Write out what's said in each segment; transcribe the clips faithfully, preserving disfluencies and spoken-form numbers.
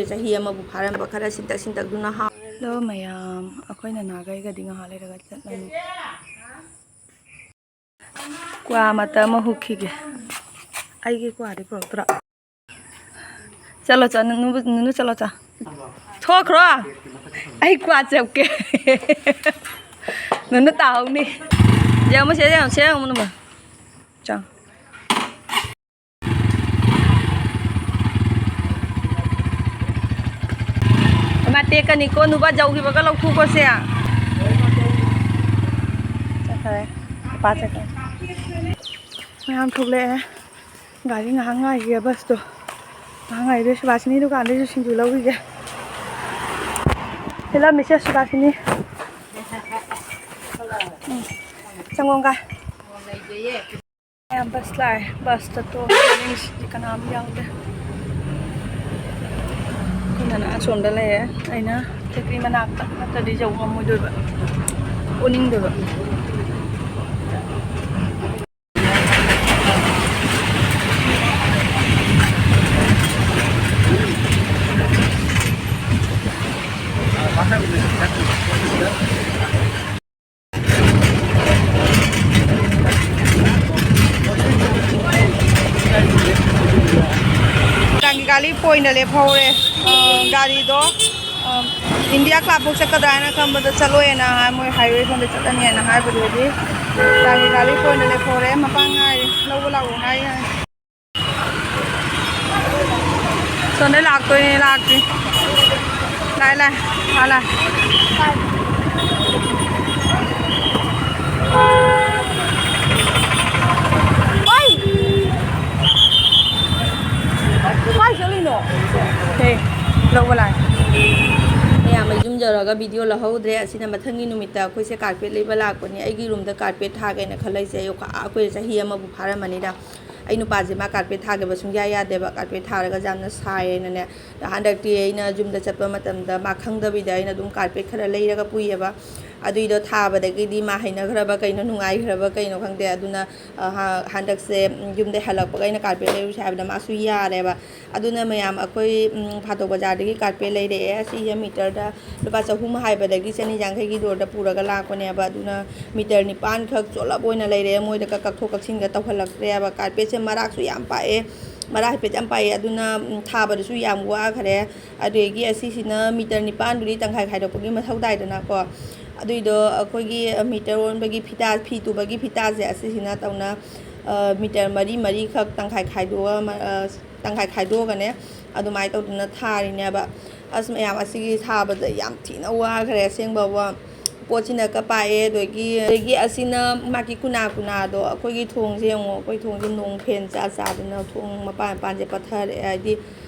ꯆꯍꯤ ꯑꯃꯕꯨ ꯐꯥꯔꯝꯕ ꯈꯔ ꯁꯤꯟꯇꯛ ꯁꯤꯟꯇꯛꯇꯨꯅ ꯍꯥꯎ꯫ ꯍꯜꯂꯣ ꯃꯌꯥꯝ, ꯑꯩꯈꯣꯏ ꯅꯅꯥꯒꯩꯒꯗꯤ ꯉꯥꯏꯍꯥꯛ ꯂꯩꯔꯒ ꯆꯠꯂꯅꯤ꯫ ꯀ꯭ꯋꯥ ꯃꯇ ꯑꯃ ꯍꯨꯛꯈꯤꯒꯦ꯫ ꯑꯩꯒꯤ ꯀ꯭ꯋꯥꯗꯤ ꯄꯨꯔꯛꯇ꯭ꯔꯣ? ꯆꯠꯂꯣ, ꯆꯠ-, ꯅꯨ-, ꯅꯨ-, ꯅꯨ-, ꯆꯠꯂꯣ, ꯆꯠ-, ꯊꯣꯛꯈ꯭ꯔꯣ꯫ ꯑꯩ ꯀ꯭ꯋꯥ ꯆꯞꯀꯦ꯫ ꯅꯨꯅꯨ ꯇꯥꯍꯧꯅꯤ꯫ ꯌꯦꯡꯉꯨ, ꯁꯦ ꯌꯦꯡꯉꯨ, ꯁꯦ ꯌꯦꯡꯉꯨ, ꯅꯨꯅꯨ꯫ ꯆꯪ꯫ ꯏꯃꯥ, ꯇꯦꯛꯀꯅꯤꯀꯣ, ꯅꯨꯄꯥ ꯖꯧꯈꯤꯕꯒ ꯂꯧꯊꯣꯛꯀꯣꯁꯦ꯫ ꯆꯠꯈ꯭ꯔꯦ, ꯅꯨꯄꯥ ꯆꯠꯈ꯭ꯔꯦ꯫ ꯃꯌꯥꯝ ꯊꯣꯛꯂꯛꯑꯦ꯫ ꯒꯥꯔꯤ ꯉꯥꯏꯍꯥꯛ ꯉꯥꯏꯒꯦ, ꯕꯁꯇꯣ ꯉꯥꯏꯍꯥꯛ ꯉꯥꯏꯒꯦ꯫ ꯁꯨꯕꯥꯁꯤꯅꯤ ꯗꯨꯀꯥꯟꯗꯩꯁꯨ ꯁꯤꯡꯖꯨ ꯂꯧꯈꯤꯒꯦ꯫ ꯁꯤꯜꯂꯝꯃꯤꯁꯦ ꯁꯨꯕꯥꯁꯤꯅꯤ꯫ ꯎꯝ꯫ ꯁꯪꯒꯣꯝꯒ꯫ ꯃꯌꯥꯝ ꯕꯁ ꯂꯥꯛꯑꯦ꯫ ꯕꯁꯇ ꯇꯣꯡꯉꯦ꯫ ꯃꯅꯤꯡꯁꯤꯗꯤ ꯀꯅꯥꯝ ꯌꯥꯎꯗꯦ꯫ ꯑꯩꯈꯣꯏ ꯅꯅꯥ ꯑꯁꯣꯝꯗ ꯂꯩꯔꯦ꯫ ꯑꯩꯅ ꯈꯦꯇ꯭ꯔꯤ ꯃꯅꯥꯛꯇ ꯅꯠꯇ꯭ꯔꯗꯤ ꯌꯧ ꯉꯝꯃꯣꯏꯗꯣꯏꯕ꯫ ꯑꯣꯅꯤꯡꯗꯣꯏꯕ꯫ ꯇꯥꯡꯒꯤ ꯒꯥꯔꯤ ꯄꯣꯏꯟꯗ ꯂꯦꯞꯍꯧꯔꯦ꯫ ꯑ, ꯒꯥꯔꯤꯗꯣ, ꯑ, ꯏꯟꯗꯤꯌꯥ ꯀ꯭ꯂꯕ ꯐꯥꯎ ꯆꯠꯀꯗ꯭ꯔꯥ ꯍꯥꯏꯅ ꯈꯟꯕꯗ ꯆꯠꯂꯣꯏꯅ ꯍꯥꯏ, ꯃꯣꯏ ꯍꯥꯏꯋꯦ ꯁꯣꯝꯗ ꯆꯠꯂꯅꯤ ꯍꯥꯏꯅ ꯍꯥꯏꯕꯗꯨꯗꯤ ꯇꯥꯡꯒꯤ ꯒꯥꯔꯤ ꯄꯣꯏꯟꯗ ꯂꯦꯞꯍꯧꯔꯦ꯫ ꯃꯄꯥꯟ ꯉꯥꯏꯔꯤ, ꯂꯧꯕ ꯂꯥꯛꯑꯣ ꯍꯥꯏ ꯍꯥꯏ꯫ ꯁꯣꯝꯗꯩ ꯂꯥꯛꯇꯣꯏꯅꯦ, ꯂꯥꯛꯇ꯭ꯔꯤ꯫ ꯂꯥꯛꯑꯦ, ꯂꯥꯛꯑꯦ꯫ ꯑꯥ, ꯂꯥꯛꯑꯦ꯫ ꯀꯥꯏ? ꯀꯥꯏ ꯆꯠꯂꯤꯅꯣ? ꯍꯦ, ꯂꯧꯕ ꯂꯥꯛꯑꯦ꯫ ꯃꯌꯥꯝ ꯑꯩ ꯌꯨꯝ ꯌꯧꯔꯒ ꯚꯤꯗꯤꯑꯣ ꯂꯧꯍꯧꯗ꯭ꯔꯦ꯫ ꯑꯁꯤꯅ ꯃꯊꯪꯒꯤ ꯅꯨꯃꯤꯠꯇ ꯑꯩꯈꯣꯏꯁꯦ ꯀꯥꯔꯄꯦꯠ ꯂꯩꯕ ꯂꯥꯛꯄꯅꯤ꯫ ꯑꯩꯒꯤ ꯔꯨꯝꯗ ꯀꯥꯔꯄꯦꯠ ꯊꯥꯒꯦꯅ ꯈꯜꯂꯛꯏꯁꯦ ꯑꯩ ꯀꯨꯏꯔꯦ, ꯆꯍꯤ ꯑꯃꯕꯨ ꯐꯥꯔꯝꯃꯅꯤꯗ꯫ ꯑꯩ ꯅꯨꯄꯥꯁꯦ ꯃꯥ ꯀꯥꯔꯄꯦꯠ ꯊꯥꯒꯦꯕ ꯁꯨꯡꯌꯥ ꯌꯥꯗꯦꯕ, ꯀꯥꯔꯄꯦꯠ ꯊꯥꯔꯒ ꯌꯥꯝꯅ ꯁꯥꯏꯌꯦꯅꯅꯦ꯫ ꯍꯟꯗꯛꯇꯤ ꯑꯩꯅ ꯌꯨꯝꯗ ꯆꯠꯄ ꯃꯇꯝꯗ ꯃꯥ ꯈꯪꯗꯕꯤꯗ ꯑꯩꯅ ꯑꯗꯨꯝ ꯀꯥꯔꯄꯦꯠ ꯈꯔ ꯂꯩꯔꯒ ꯄꯨꯏꯌꯦꯕ꯫ ꯑꯗꯨꯏꯗꯣ ꯊꯥꯕꯗꯒꯤꯗꯤ ꯃꯥ ꯍꯩꯅꯈ꯭ꯔꯕ ꯀꯩꯅꯣ, ꯅꯨꯡꯉꯥꯏꯈ꯭ꯔꯕ ꯀꯩꯅꯣ ꯈꯪꯗꯦ꯫ ꯑꯗꯨꯅ, ꯑ, ꯍ-, ꯍꯟꯗꯛꯁꯦ, ꯎꯝ, ꯌꯨꯝꯗꯩ ꯍꯜꯂꯛꯄꯒ ꯑꯩꯅ ꯀꯥꯔꯄꯦꯠ ꯂꯩꯔꯨꯁꯦ ꯍꯥꯏꯕꯗ ꯃꯥꯁꯨ ꯌꯥꯔꯦꯕ꯫ ꯑꯗꯨꯅ ꯃꯌꯥꯝ, ꯑꯩꯈꯣꯏ, ꯎꯝ, ꯐꯥꯇꯣꯛ ꯕꯖꯥꯔꯗꯒꯤ ꯀꯥꯔꯄꯦꯠ ꯂꯩꯔꯛꯑꯦ꯫ ꯑꯁꯤꯁꯦ ꯃꯤꯇꯔꯗ ꯂꯨꯄꯥ ꯆꯍꯨꯝ ꯍꯥꯏꯕꯗꯒꯤ ꯆꯅꯤ ꯌꯥꯡꯈꯩꯒꯤ ꯗꯣꯔꯗ ꯄꯨꯔꯒ ꯂꯥꯛꯄꯅꯦꯕ꯫ ꯑꯗꯨꯅ ꯃꯤꯇꯔ ꯅꯤꯄꯥꯟꯈꯛ ꯆꯣꯠꯂꯞ ꯑꯣꯏꯅ ꯂꯩꯔꯛꯑꯦ꯫ ꯃꯣꯏꯗ ꯀꯛ-, ꯀꯛꯊꯣꯛ ꯀꯛꯁꯤꯟꯒ ꯇꯧꯍꯜꯂꯛꯇ꯭ꯔꯦꯕ꯫ ꯀꯥꯔꯄꯦꯠꯁꯦ ꯃꯔꯥꯛꯁꯨ ꯌꯥꯝ ꯄꯥꯛꯑꯦ, ꯃꯔꯥꯛ ꯍꯥꯏꯐꯦꯠ ꯌꯥꯝ ꯄꯥꯛꯑꯦ꯫ ꯑꯗꯨꯅ, ꯎꯝ, ꯊꯥꯕꯗꯁꯨ ꯌꯥꯝ ꯋꯥꯈ꯭ꯔꯦ꯫ ꯑꯗꯨꯗꯒꯤ ꯑꯁꯤꯁꯤꯅ ꯃꯤꯇꯔ ꯅꯤꯄꯥꯟꯗꯨꯗꯤ ꯇꯪꯈꯥꯏ ꯈꯥꯏꯗꯣꯛꯄꯒꯤ ꯃꯊꯧ ꯇꯥꯏꯗꯅꯀꯣ꯫ ꯑꯗꯨꯏꯗꯣ ꯑꯩꯈꯣꯏꯒꯤ ꯃꯤꯇꯔ ꯑꯣꯟꯕꯒꯤ ꯐꯤꯇꯥ, ꯐꯤ ꯇꯨꯕꯒꯤ ꯐꯤꯇꯥꯁꯦ ꯑꯁꯤꯁꯤꯅ ꯇꯧꯅ, ꯑ, ꯃꯤꯇꯔ ꯃꯔꯤ ꯃꯔꯤꯈꯛ ꯇꯪꯈꯥꯏ ꯈꯥꯏꯗꯣꯛꯑ, ꯃ-, ꯑ, ꯇꯪꯈꯥꯏ ꯈꯥꯏꯗꯣꯛꯑꯒꯅꯦ, ꯑꯗꯨꯃꯥꯏꯅ ꯇꯧꯗꯅ ꯊꯥꯔꯤꯅꯦꯕ꯫ ꯑꯁ, ꯃꯌꯥꯝ, ꯑꯁꯤꯒꯤ ꯁꯥꯕꯗ ꯌꯥꯝ ꯊꯤꯅ ꯋꯥꯈ꯭ꯔꯦ ꯑꯁꯦꯡꯕ꯫ ꯋꯥ-, ꯄꯣꯠꯁꯤꯅ ꯀ ꯄꯥꯛꯑꯦ, ꯑꯗꯒꯤ, ꯑꯗꯒꯤ ꯑꯁꯤꯅ ꯃꯥꯒꯤ ꯀꯨꯅꯥ ꯀꯨꯅꯥꯗꯣ, ꯑꯩꯈꯣꯏꯒꯤ ꯊꯣꯡꯁꯦ ꯌꯦꯡꯉꯣ, ꯑꯩꯈꯣꯏ ꯊꯣꯡꯁꯦ ꯅꯣꯡ ꯐꯦꯟ ꯆꯥ ꯆꯥꯗꯅ ꯊꯣꯡ ꯃꯄꯥꯟ ꯃꯄꯥꯟꯁꯦ ꯄꯠꯊꯔꯛꯑꯦ, ꯍꯥꯏꯗꯤ,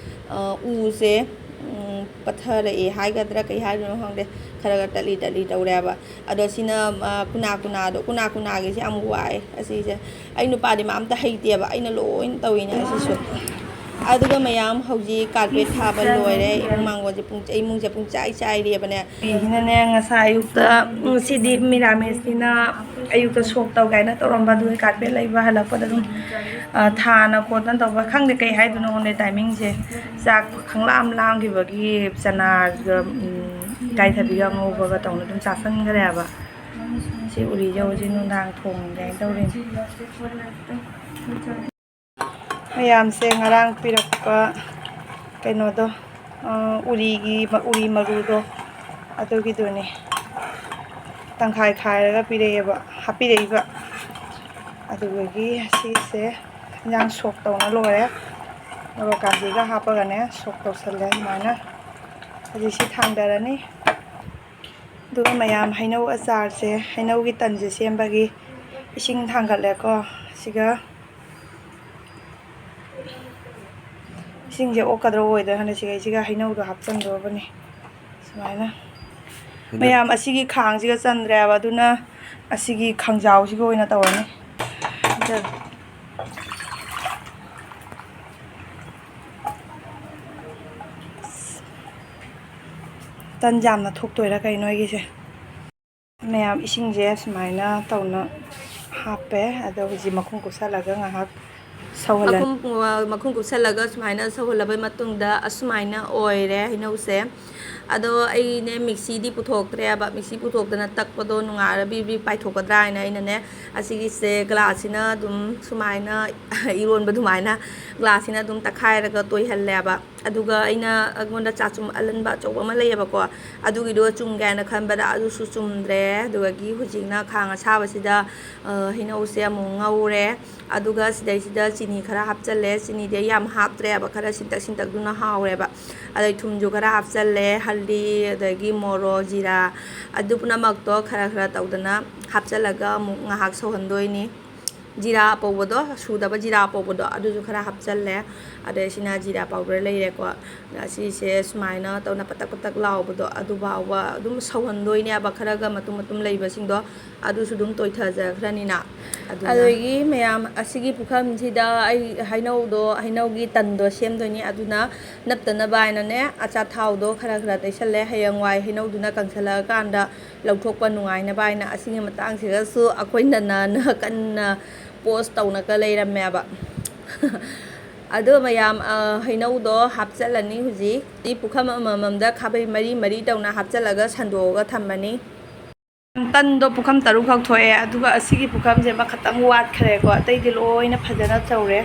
ꯑ, ꯎꯁꯦ, ꯎꯝ, ꯄꯠꯊꯔꯛꯑꯦ ꯍꯥꯏꯒꯗ꯭ꯔꯥ ꯀꯩ ꯍꯥꯏꯗꯣꯏꯅꯣ ꯈꯪꯗꯦ, ꯈꯔ ꯈꯔ ꯇꯠꯂꯤ ꯇꯠꯂꯤ ꯇꯧꯔꯦꯕ꯫ ꯑꯗꯣ ꯁꯤꯅ, ꯑ, ꯀꯨꯅꯥ ꯀꯨꯅꯥꯗꯣ, ꯀꯨꯅꯥ ꯀꯨꯅꯥꯒꯤꯁꯦ ꯌꯥꯝ ꯋꯥꯏ ꯑꯁꯤꯁꯦ꯫ ꯑꯩ ꯅꯨꯄꯥꯗꯤ ꯃꯥ ꯑꯝꯇ ꯍꯩꯇꯦꯕ, ꯑꯩꯅ ꯂꯣꯏ ꯇꯧꯋꯤꯅꯦ ꯑꯁꯤꯁꯨ꯫ ꯑꯗꯨꯒ ꯃꯌꯥꯝ ꯍꯧꯖꯤꯛ ꯀꯥꯔꯄꯦꯠ ꯊꯥꯕ ꯂꯣꯏꯔꯦ, ꯏꯃꯨꯡ ꯃꯥꯡꯒꯣꯟꯁꯦ ꯄꯨꯡ, ꯏꯃꯨꯡꯁꯦ ꯄꯨꯡꯆꯥꯏ ꯆꯥꯏꯔꯦꯕꯅꯦ꯫ ꯁꯤꯅꯅꯦ, ꯉꯁꯥꯏ ꯑꯌꯨꯛꯇ, ꯉꯁꯤꯗꯤ ꯃꯤꯔꯥꯃꯦꯁꯅꯤꯅ ꯑꯌꯨꯛꯇ ꯁꯣꯛ ꯇꯧꯒꯦ ꯍꯥꯏꯅ ꯇꯧꯔꯝꯕ, ꯑꯗꯨꯒꯤ ꯀꯥꯔꯄꯦꯠ ꯂꯩꯕ ꯍꯜꯂꯛꯄꯗ ꯑꯗꯨꯝ, ꯑ, ꯊꯥꯅ ꯈꯣꯠꯇꯅ ꯇꯧꯕ, ꯈꯪꯗꯦ ꯀꯩ ꯍꯥꯏꯗꯣꯏꯅꯣ ꯈꯪꯗꯦ ꯇꯥꯏꯃꯤꯡꯁꯦ꯫ ꯆꯥꯛ ꯈꯪꯂꯥꯝ ꯂꯥꯝꯈꯤꯕꯒꯤ ꯆꯅꯥꯒ, ꯎꯝ, ꯏꯀꯥꯏꯊꯕꯤꯒ ꯉꯧꯕꯒ ꯇꯧꯅ ꯑꯗꯨꯝ ꯆꯥꯁꯟꯈ꯭ꯔꯦꯕ꯫ ꯁꯤ ꯎꯔꯤꯁꯦ ꯍꯧꯖꯤꯛ ꯅꯨꯡꯗꯥꯡ ꯊꯣꯡꯒꯦ ꯍꯥꯏꯅ ꯇꯧꯔꯤꯅꯤ꯫ ꯃꯌꯥꯝꯁꯦ ꯉꯔꯥꯡ ꯄꯤꯔꯛꯄ ꯀꯩꯅꯣꯗꯣ, ꯑ, ꯎꯔꯤꯒꯤ ꯃ-, ꯎꯔꯤ ꯃꯔꯨꯗꯣ, ꯑꯗꯨꯒꯤꯗꯨꯅꯦ꯫ ꯇꯪꯈꯥꯏ ꯈꯥꯏꯔꯒ ꯄꯤꯔꯛꯑꯦꯕ, ꯍꯥꯞꯄꯤꯔꯛꯏꯕ꯫ ꯑꯗꯨꯗꯒꯤ ꯁꯤꯁꯦ ꯏꯟꯖꯥꯡ ꯁꯣꯛ ꯇꯧꯅ ꯂꯣꯏꯔꯦ꯫ ꯃꯣꯔꯣꯛ ꯀꯥꯟꯖꯤꯒ ꯍꯥꯞꯄꯒꯅꯦ ꯁꯣꯛ ꯇꯧꯁꯜꯂꯦ ꯑꯗꯨꯃꯥꯏꯅ꯫ ꯍꯧꯖꯤꯛ ꯁꯤ ꯊꯥꯡꯗꯔꯅꯤ꯫ ꯑꯗꯨꯒ ꯃꯌꯥꯝ ꯍꯩꯅꯧ ꯑꯆꯥꯔꯁꯦ, ꯍꯩꯅꯧꯒꯤ ꯇꯟꯁꯦ ꯁꯦꯝꯕꯒꯤ ꯏꯁꯤꯡ ꯊꯥꯡꯒꯠꯂꯦꯀꯣ꯫ ꯁꯤꯒ ꯏꯁꯤꯡꯁꯦ ꯑꯣꯛꯀꯗ꯭ꯔꯥ ꯑꯣꯏꯗ꯭ꯔꯥ ꯈꯪꯗꯦ꯫ ꯁꯤꯒ, ꯁꯤꯒ ꯍꯩꯅꯧꯗꯣ ꯍꯥꯞꯆꯤꯟꯗꯣꯔꯕꯅꯤ ꯁꯨꯃꯥꯏꯅ꯫ ꯍꯩꯅꯧ- ꯃꯌꯥꯝ, ꯑꯁꯤꯒꯤ ꯈꯥꯡꯁꯤꯒ ꯆꯟꯗ꯭ꯔꯦꯕ, ꯑꯗꯨꯅ ꯑꯁꯤꯒꯤ ꯈꯥꯡꯖꯥꯎꯁꯤꯒ ꯑꯣꯏꯅ ꯇꯧꯔꯅꯤ꯫ ꯇꯟ ꯌꯥꯝꯅ ꯊꯣꯛꯇꯣꯏꯔꯥ ꯀꯩꯅꯣ ꯑꯩꯒꯤꯁꯦ? ꯃꯌꯥꯝ, ꯏꯁꯤꯡꯁꯦ ꯁꯨꯃꯥꯏꯅ ꯇꯧꯅ ꯍꯥꯞꯄꯦ꯫ ꯑꯗꯣ ꯍꯧꯖꯤꯛ ꯃꯈꯨꯝ ꯀꯨꯞꯁꯜꯂꯒ ꯉꯥꯏꯍꯥꯛ ꯁꯧꯍꯜꯂꯅꯤ꯫ ꯃꯈꯨꯝ, ꯃꯈꯨꯝ ꯀꯨꯞꯁꯜꯂꯒ ꯁꯨꯃꯥꯏꯅ ꯁꯧꯍꯜꯂꯕ ꯃꯇꯨꯡꯗ ꯑꯁꯨꯃꯥꯏꯅ ꯑꯣꯏꯔꯦ ꯍꯩꯅꯧꯁꯦ꯫ ꯑꯗꯣ ꯑꯩꯅꯦ ꯃꯤꯛꯁꯤꯗꯤ ꯄꯨꯊꯣꯛꯇ꯭ꯔꯦꯕ, ꯃꯤꯛꯁꯤ ꯄꯨꯊꯣꯛꯇꯅ ꯇꯛꯄꯗꯣ ꯅꯨꯡꯉꯥꯏꯔ ꯕ꯭ꯔꯤ ꯕ꯭ꯔꯤ ꯄꯥꯏꯊꯣꯛꯀꯗ꯭ꯔꯥ ꯍꯥꯏꯅ ꯑꯩꯅꯅꯦ ꯑꯁꯤꯒꯤꯁꯦ ꯒ꯭ꯂꯥꯁꯁꯤꯅ ꯑꯗꯨꯝ ꯁꯨꯃꯥꯏꯅ ꯏꯔꯣꯟꯕ ꯑꯗꯨꯃꯥꯏꯅ ꯒ꯭ꯂꯥꯁꯁꯤꯅ ꯑꯗꯨꯝ ꯇꯛꯈꯥꯏꯔꯒ ꯇꯣꯏꯍꯜꯂꯦꯕ꯫ ꯑꯗꯨꯒ ꯑꯩꯅ, ꯑꯩꯉꯣꯟꯗ ꯆꯥꯆꯨꯝ ꯑꯂꯟꯕ ꯑꯆꯧꯕ ꯑꯃ ꯂꯩꯌꯦꯕꯀꯣ, ꯑꯗꯨꯒꯤꯗꯣ ꯆꯨꯝꯒꯦ ꯍꯥꯏꯅ ꯈꯟꯕꯗ ꯑꯗꯨꯁꯨ ꯆꯨꯝꯗ꯭ꯔꯦ꯫ ꯑꯗꯨꯗꯒꯤ ꯍꯧꯖꯤꯛꯅ ꯈꯥꯡ ꯑꯁꯥꯕꯁꯤꯗ, ꯑ, ꯍꯩꯅꯧꯁꯦ ꯑꯃꯨꯛ ꯉꯧꯔꯦ꯫ ꯑꯗꯨꯒ ꯁꯤꯗꯩꯁꯤꯗ ꯆꯤꯅꯤ ꯈꯔ ꯍꯥꯞꯆꯜꯂꯦ꯫ ꯆꯤꯅꯤꯗꯤ ꯑꯩ ꯌꯥꯝ ꯍꯥꯞꯇ꯭ꯔꯦꯕ, ꯈꯔ ꯁꯤꯟꯇꯛ ꯁꯤꯟꯇꯛꯇꯨꯅ ꯍꯥꯎꯔꯦꯕ꯫ ꯑꯗꯩ ꯊꯨꯝꯁꯨ ꯈꯔ ꯍꯥꯞꯆꯜꯂꯦ, ꯍꯜꯗꯤ, ꯑꯗꯒꯤ ꯃꯣꯔꯣꯛ, ꯖꯤꯔꯥ, ꯑꯗꯨ ꯄꯨꯝꯅꯃꯛꯇꯣ ꯈꯔ ꯈꯔ ꯇꯧꯗꯅ ꯍꯥꯞꯆꯜꯂꯒ ꯑꯃꯨꯛ ꯉꯥꯏꯍꯥꯛ ꯁꯧꯍꯟꯗꯣꯏꯅꯤ꯫ ꯖꯤꯔꯥ ꯑꯄꯧꯕꯗꯣ, ꯁꯨꯗꯕ ꯖꯤꯔꯥ ꯑꯄꯧꯕꯗꯣ, ꯑꯗꯨꯁꯨ ꯈꯔ ꯍꯥꯞꯆꯜꯂꯦ꯫ ꯑꯗꯩ ꯁꯤꯅ ꯖꯤꯔꯥ ꯄꯥꯎꯗꯔ ꯂꯩꯔꯦꯀꯣ꯫ ꯑꯁꯤꯁꯦ ꯁꯨꯃꯥꯏꯅ ꯇꯧꯅ ꯄꯇꯛ ꯄꯇꯛ ꯂꯥꯎꯕꯗꯣ, ꯑꯗꯨ ꯐꯥꯎꯕ ꯑꯗꯨꯝ ꯁꯧꯍꯟꯗꯣꯏꯅꯦꯕ, ꯈꯔꯒ ꯃꯇꯨꯝ ꯃꯇꯨꯝ ꯂꯩꯕꯁꯤꯡꯗꯣ, ꯑꯗꯨꯁꯨ ꯑꯗꯨꯝ ꯇꯣꯏꯊꯖꯈ꯭ꯔꯅꯤꯅ꯫ ꯑꯗꯨꯅ ꯑꯗꯒꯤ ꯃꯌꯥꯝ, ꯑꯁꯤꯒꯤ ꯄꯨꯈꯝꯁꯤꯗ ꯑꯩ ꯍꯩꯅꯧꯗꯣ, ꯍꯩꯅꯧꯒꯤ ꯇꯟꯗꯣ ꯁꯦꯝꯗꯣꯏꯅꯤ꯫ ꯑꯗꯨꯅ ꯅꯞꯇꯅꯕ ꯍꯥꯏꯅꯅꯦ, ꯑꯆꯥꯊꯥꯎꯗꯣ ꯈꯔ ꯈꯔ ꯇꯩꯁꯜꯂꯦ꯫ ꯍꯌꯦꯡꯋꯥꯏ ꯍꯩꯅꯧꯗꯨꯅ ꯀꯪꯁꯜꯂꯛꯑꯀꯥꯟꯗ ꯂꯧꯊꯣꯛꯄ ꯅꯨꯡꯉꯥꯏꯅꯕ ꯍꯥꯏꯅ꯫ ꯑꯁꯤꯒꯤ ꯃꯇꯥꯡꯁꯤꯗꯁꯨ ꯑꯩꯈꯣꯏ ꯅꯅꯥꯅ ꯀꯟꯅ ꯄꯣꯁ ꯇꯧꯅꯒ ꯂꯩꯔꯝꯃꯦꯕ꯫ ꯑꯗꯣ ꯃꯌꯥꯝ, ꯑ, ꯍꯩꯅꯧꯗꯣ ꯍꯥꯞꯆꯜꯂꯅꯤ ꯍꯧꯖꯤꯛ꯫ ꯁꯤ ꯄꯨꯈꯝ ꯑꯃꯃꯝꯗ ꯈꯥꯕꯩ ꯃꯔꯤ ꯃꯔꯤ ꯇꯧꯅ ꯍꯥꯞꯆꯜꯂꯒ ꯁꯟꯗꯣꯛꯑꯒ ꯊꯝꯃꯅꯤ꯫ ꯇꯟꯗꯣ ꯄꯨꯈꯝ ꯇꯔꯨꯛꯈꯛ ꯊꯣꯛꯑꯦ, ꯑꯗꯨꯒ ꯑꯁꯤꯒꯤ ꯄꯨꯈꯝꯁꯦ ꯑꯃꯈꯛꯇꯪ ꯋꯥꯠꯈ꯭ꯔꯦꯀꯣ, ꯑꯇꯩꯗꯤ ꯂꯣꯏꯅ ꯐꯖꯅ ꯇꯧꯔꯦ꯫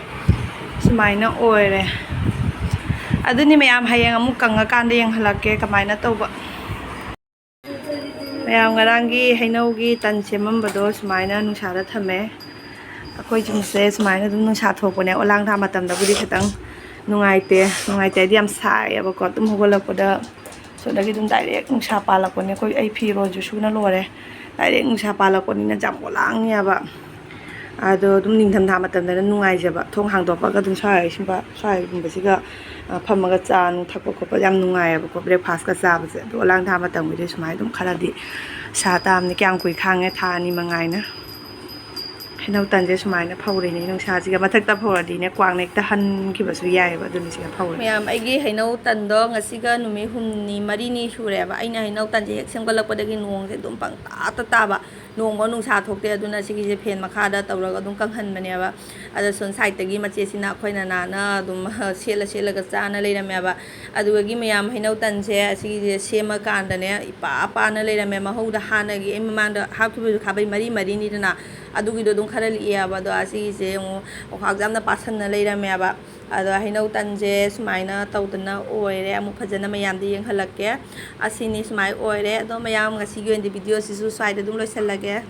ꯁꯨꯃꯥꯏꯅ ꯑꯣꯏꯔꯦ꯫ ꯑꯗꯨꯅꯤ ꯃꯌꯥꯝ, ꯍꯌꯦꯡ ꯑꯃꯨꯛ ꯀꯪꯉꯀꯥꯟꯗ ꯌꯦꯡꯍꯜꯂꯛꯀꯦ ꯀꯃꯥꯏꯅ ꯇꯧꯕ꯫ ꯃꯌꯥꯝ, ꯉꯔꯥꯡꯒꯤ ꯍꯩꯅꯧꯒꯤ ꯇꯟ ꯁꯦꯝꯃꯝꯕꯗꯣ ꯁꯨꯃꯥꯏꯅ ꯅꯨꯡꯁꯥꯗ ꯊꯝꯃꯦ꯫ ꯑꯩꯈꯣꯏ ꯁꯤꯡꯁꯦ ꯁꯨꯃꯥꯏꯅ ꯑꯗꯨꯝ ꯅꯨꯡꯁꯥ ꯊꯣꯛꯄꯅꯦ꯫ ꯑꯣꯂꯥꯡ ꯊꯥ ꯃꯇꯝꯗꯕꯨꯗꯤ ꯈꯤꯇꯪ ꯅꯨꯡꯉꯥꯏꯇꯦ, ꯅꯨꯡꯉꯥꯏꯇꯦ ꯍꯥꯏꯗꯤ ꯌꯥꯝ ꯁꯥꯏꯌꯦꯕꯀꯣ꯫ ꯇꯨꯝ ꯍꯧꯒꯠꯂꯛꯄꯗ ꯁꯣꯝꯗꯒꯤ ꯑꯗꯨꯝ ꯗꯥꯏꯔꯦꯛ ꯅꯨꯡꯁꯥ ꯄꯥꯜꯂꯛꯄꯅꯦ꯫ ꯑꯩꯈꯣꯏ, ꯑꯩ ꯐꯤꯔꯣꯜꯁꯨ ꯁꯨꯅ ꯂꯣꯏꯔꯦ꯫ ꯗꯥꯏꯔꯦꯛ ꯅꯨꯡꯁꯥ ꯄꯥꯜꯂꯛꯄꯅꯤꯅ ꯌꯥꯝ ꯑꯣꯂꯥꯡꯉꯦꯕ꯫ ꯑꯗꯣ ꯑꯗꯨꯝ ꯅꯤꯡꯊꯝꯊꯥ ꯃꯇꯝꯗꯅ ꯅꯨꯡꯉꯥꯏꯖꯕ, ꯊꯣꯡ ꯍꯥꯡꯗꯣꯛꯄꯒ ꯑꯗꯨꯝ ꯁ꯭ꯋꯥꯏꯁꯤꯡꯕ-, ꯁ꯭ꯋꯥꯏꯒꯨꯝꯕꯁꯤꯒ, ꯑ, ꯐꯝꯃꯒ ꯆꯥ ꯅꯨꯡ ꯊꯛꯄ ꯈꯣꯠꯄ ꯌꯥꯝ ꯅꯨꯡꯉꯥꯏꯌꯦꯕꯀꯣ, ꯕ꯭ꯔꯦꯛꯐꯥꯁꯀ ꯆꯥꯕꯁꯦ꯫ ꯑꯗꯣ ꯑꯣꯂꯥꯡ ꯊꯥ ꯃꯇꯝꯒꯤꯗꯤ ꯁꯨꯃꯥꯏꯅ ꯑꯗꯨꯝ ꯈꯔꯗꯤ ꯁꯥ ꯇꯥꯕꯅꯤ꯫ ꯀꯌꯥꯝ ꯀꯨꯏ ꯈꯥꯡꯉꯦ? ꯊꯥ ꯑꯅꯤ ꯃꯉꯥꯏꯅ꯫ ꯍꯩꯅꯧ ꯇꯟꯁꯦ ꯁꯨꯃꯥꯏꯅ ꯐꯧꯔꯤꯅꯦ, ꯅꯨꯡꯁꯥꯁꯤꯒ ꯃꯊꯛꯇ ꯐꯧꯔꯗꯤꯅꯦ ꯀ꯭ꯋꯥꯛꯅ ꯍꯦꯛꯇ ꯍꯟꯈꯤꯕꯁꯨ ꯌꯥꯏꯑꯕ, ꯑꯗꯨꯅ ꯁꯤꯗ ꯐꯧꯔꯦ꯫ ꯃꯌꯥꯝ, ꯑꯩꯒꯤ ꯍꯩꯅꯧ ꯇꯟꯗꯣ ꯉꯁꯤꯒ ꯅꯨꯃꯤꯠ ꯍꯨꯝꯅꯤ ꯃꯔꯤꯅꯤ ꯁꯨꯔꯦꯕ꯫ ꯑꯩꯅ ꯍꯩꯅꯧ ꯇꯟꯁꯦ ꯍꯦꯛ ꯁꯦꯝꯒꯠꯂꯛꯄꯗꯒꯤ ꯅꯣꯡꯁꯦ ꯑꯗꯨꯝ ꯄꯪꯇꯥꯇ ꯇꯥꯕ, ꯅꯣꯡꯐꯥꯎ ꯅꯨꯡꯁꯥ ꯊꯣꯛꯇꯦ꯫ ꯑꯗꯨꯅ ꯁꯤꯒꯤꯁꯦ ꯐꯦꯟ ꯃꯈꯥꯗ ꯇꯧꯔꯒ ꯑꯗꯨꯝ ꯀꯪꯍꯟꯕꯅꯦꯕ꯫ ꯑꯗ ꯁꯣꯝ ꯁꯥꯏꯠꯇꯒꯤ ꯃꯆꯦꯁꯤꯅ ꯑꯩꯈꯣꯏ ꯅꯅꯥꯅ ꯑꯗꯨꯝ ꯁꯦꯠꯂ ꯁꯦꯠꯂꯒ ꯆꯥꯅ ꯂꯩꯔꯝꯃꯦꯕ꯫ ꯑꯗꯨꯗꯒꯤ ꯃꯌꯥꯝ, ꯍꯩꯅꯧ ꯇꯟꯁꯦ ꯑꯁꯤꯒꯤꯁꯦ ꯁꯦꯝꯃꯀꯥꯟꯗꯅꯦ ꯏꯄꯥ ꯄꯥꯅ ꯂꯩꯔꯝꯃꯦ꯫ ꯃꯍꯧꯗ ꯍꯥꯟꯅꯒꯤ ꯑꯩ ꯃꯃꯥꯡꯗ ꯍꯥꯞꯈꯤꯕꯁꯨ ꯈꯥꯕꯩ ꯃꯔꯤ ꯃꯔꯤꯅꯤꯗꯅ, ꯑꯗꯨꯒꯤꯗꯣ ꯑꯗꯨꯝ ꯈꯔ ꯂꯤꯛꯑꯦꯕ꯫ ꯑꯗꯣ ꯑꯁꯤꯒꯤꯁꯦ ꯑꯃꯨꯛ ꯈ꯭ꯋꯥꯛꯁꯦ ꯌꯥꯝꯅ ꯄꯥꯁꯟꯅ ꯂꯩꯔꯝꯃꯦꯕ꯫ ꯑꯗꯣ ꯍꯩꯅꯧ ꯇꯟꯁꯦ ꯁꯨꯃꯥꯏꯅ ꯇꯧꯗꯅ ꯑꯣꯏꯔꯦ꯫ ꯑꯃꯨꯛ ꯐꯖꯅ ꯃꯌꯥꯝꯗ ꯌꯦꯡꯍꯜꯂꯛꯀꯦ꯫ ꯑꯁꯤꯅꯤ, ꯁꯨꯃꯥꯏꯅ ꯑꯣꯏꯔꯦ꯫ ꯑꯗꯣ ꯃꯌꯥꯝ, ꯉꯁꯤꯒꯤ ꯑꯣꯏꯅꯗꯤ ꯚꯤꯗꯤꯑꯣꯁꯤꯁꯨ ꯁ꯭ꯋꯥꯏꯗ ꯑꯗꯨꯝ ꯂꯣꯏꯁꯤꯜꯂꯒꯦ꯫